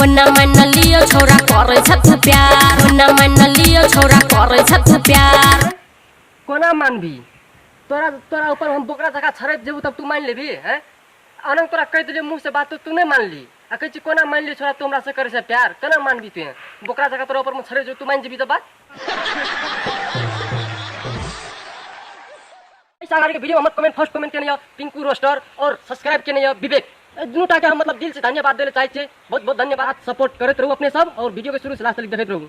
कोना मान लियो छौरा करै छथु प्यार, कोना मान लियो छौरा करै छथु प्यार। कोना मानबी तोरा तोरा ऊपर हम बोकरा जकाँ छरपि जेबू तब तू मानि लेबी हैं? अनंग तोरा कहि देलियो मुँह से बात तो तू नहीं मानली आ कहै छी कोना मानि लियो छोरा तू हमरा से करै छै प्यार, केना मानबी तू? बोकरा जकाँ तोरा ऊपर में छरपि जेबू तू मानि जेबी तब बात? इस आगाड़ी के वीडियो में मत कमेंट फर्स्ट कमेंट केने यऽ पिंकू रोस्टर और सब्सक्राइब केने यऽ विवेक, दुनू टा के हम मतलब दिल से धन्यवाद देले चाहै छियै। बहुत बहुत धन्यवाद, सपोर्ट करैत रहू अपने सब और वीडियो के शुरू से लास्ट तक देखैत रहू।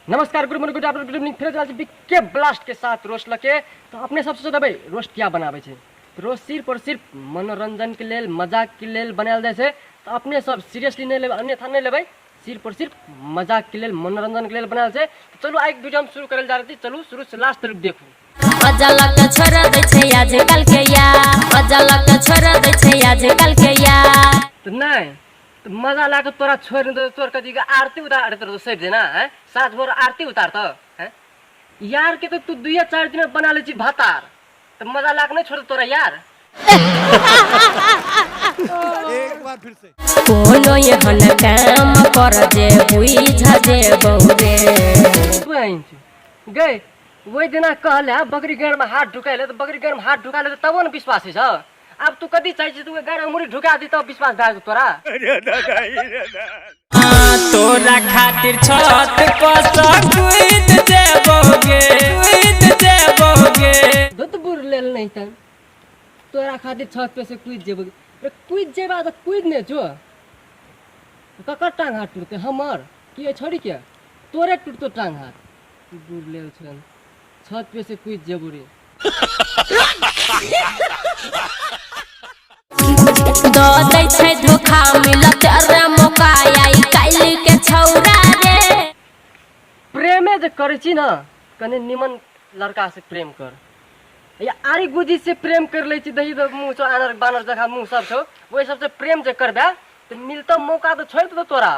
नमस्कार, good morning, good afternoon, good evening. फिर चल बीके ब्लास्ट के साथ रोस्ट लके। तो अपने सबसे सोचबै रोस्ट क्या बनाबै छै? रोस्ट सिर्फ और सिर्फ मनोरंजन के लेल, मजाक के लेल बनायल जाइ छै। तो अपने सब सीरियसली नहीं लेबै, अन्यथा नहीं लेबै, सिर्फ और सिर्फ मजाक के लेल, मनोरंजन के लेल बनायल छै। तो चलू आइ वीडियो हम शुरू करल जा रहल छी, चलू शुरू से लास्ट तक देखू। मजा लग छोड़ दै छै आजकल के यार, मजा लग छोड़ दै छै आजकल के यार। तो नहीं तो मजा ला के तोरा छोड़ दे, तोर कथी के आरती उतार तोर सब देना है, साँझ भोर आरती उतार तो हैं यार के तो तू दुइया चार दिन में बना ले छी भातार, तो मजा ला के नहीं छोड़ तोरा यार। एक बार फिर से कोनो एहन काम कर जे बुझ जे बहुरे। तू आइन छी गए वही दिना कहले बकरी गाड़ में हाथ ढुकाइले, तो बकरी गाड़ में हाथ ढुका ले तबो न विश्वास होइ छ। आब तू कथी चाहै छी, तू गाड़ में मुड़ी ढुका दी तब विश्वास भए जेतौ तोरा। तोरा खातिर छत पर कूद जेबोगे, कूद जेबोगे। धुत बुर लेल नहीं त तोरा खातिर छत पे से कूद जेबोगे। अरे कूद जेबा त कूद ने जो, ककर टांग हाथ टूटते हमर कि छोड़ी के तोरे टूटतो टांग हाथ। बुर लेल छन छत पे से कूद जेबो रे। द दै छै धोखा मिलत रे मौका आई काल्हि के छौरा रे। प्रेमे जे करै छी न कने निमन लड़का से प्रेम कर, या आरी गुजी से प्रेम कर लै छी दही द मुँह छौ आनर बानर जखा मुँह सब छौ, ओहि सबसे प्रेम जे करबे तऽ मिलतौ मौका तऽ छोड़ि देतौ तोरा।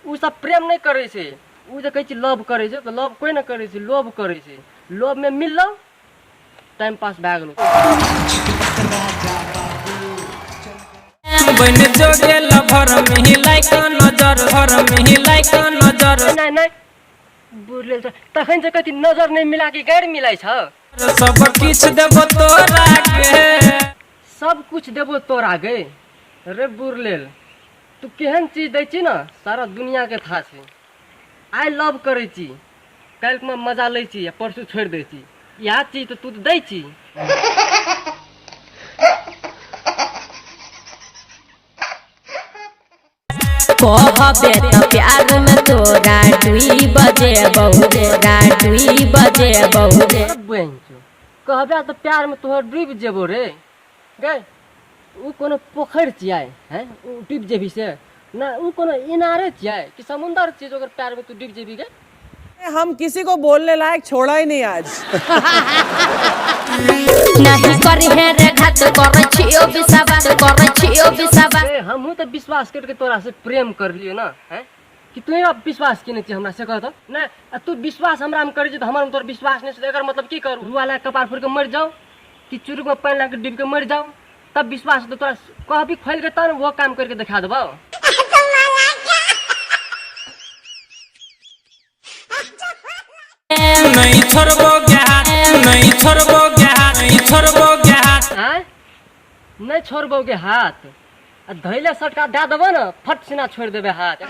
उ सब प्रेम नहि करै छै, उ जे कहै छी लव करै छै तऽ लव कोइ नहि करै छै, लोभ करै छै। लोभ में मिललौ टाइम पास भए गेलौ। बन जो गेल भर में हिलाई का नजर, भर में हिलाई का नजर। नहि नहि बुझ लेल तखन जे कथी नजर नहि मिला के गैर मिलाई छ। सब किछ देबो तोरा के, सब कुछ देबो तोरा गे। रे बुर लेल तू केहन चीज दै छी न सारा दुनिया के था छै। I love करै छी, काल्हि में मजा लै छी आ परसू छोड़ि दै छी, इएह चीज तऽ तू तऽ दै छी। कहबे तऽ प्यार में तोरा डूब जेबौ, तोरा डूब जेबौ रे। कहबे तऽ प्यार में तोहर डूबि जेबौ रे गे। उ कोनो पोखरि छियै हैं उ डूबि जेबही से ना, उ कोनो इनारे छियै कि समुंदर छियै जे ओकर प्यार में तू डूबि जेबही गे। हम किसी को बोलने लायक छोड़ा ही नहीं आज। नहीं करिहे रे घात करै छियो विश्वास, करै छियो विश्वास। ए हमहूँ तऽ विश्वास करके तोरा से प्रेम कर लियो ना हैं कि तू अब विश्वास केने छी हमरा से कह तऽ नहि। आ तू विश्वास हमरा में करै छी तऽ हमर में तोर विश्वास नहि छै, एकर मतलब की करू? रुआ लए कपार फोड़ि के मरि जाउ कि चुरुक में पानि लए के डूबि के मरि जाउ तब विश्वास हेतौ तोरा? कहबी खोलि के तब वो काम करके देखा देबौ। नहीं छोड़बो गे हाथ, नहीं छोड़बो गे हाथ, नहीं छोड़बो गे हाथ। आँय नहीं छोड़बो गे हाथ, आ धैले सटका दए देबो ने फट सिना छोड़ि देबै हाथ।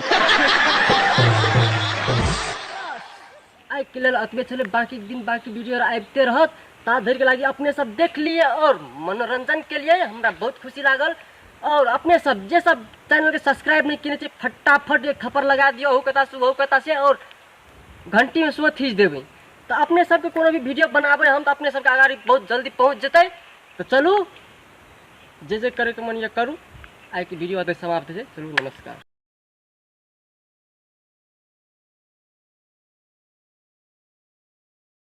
आइ के लेल अतबे छलै, बाकी दिन बाकी वीडियो आबिते रहत, ता धरि के लागि अपने सब देख लिए और मनोरंजन के लिए हमरा बहुत खुशी लागल। और अपने सब जे सब चैनल के सब्सक्राइब नहीं केने छी फटाफट एक थप्पड़ लगा दियौ अहू कता से ओहू कता से और घंटी में सेहो थीच देबै, तऽ अपने सबके कोनो भी वीडियो बनाबै हम तऽ अपने सबके अगाड़ी बहुत जल्दी पहुँच जेतै। तऽ चलू जे जे करैके मन यऽ करू। आइके वीडियो एतऽ समाप्त छै, चलू नमस्कार।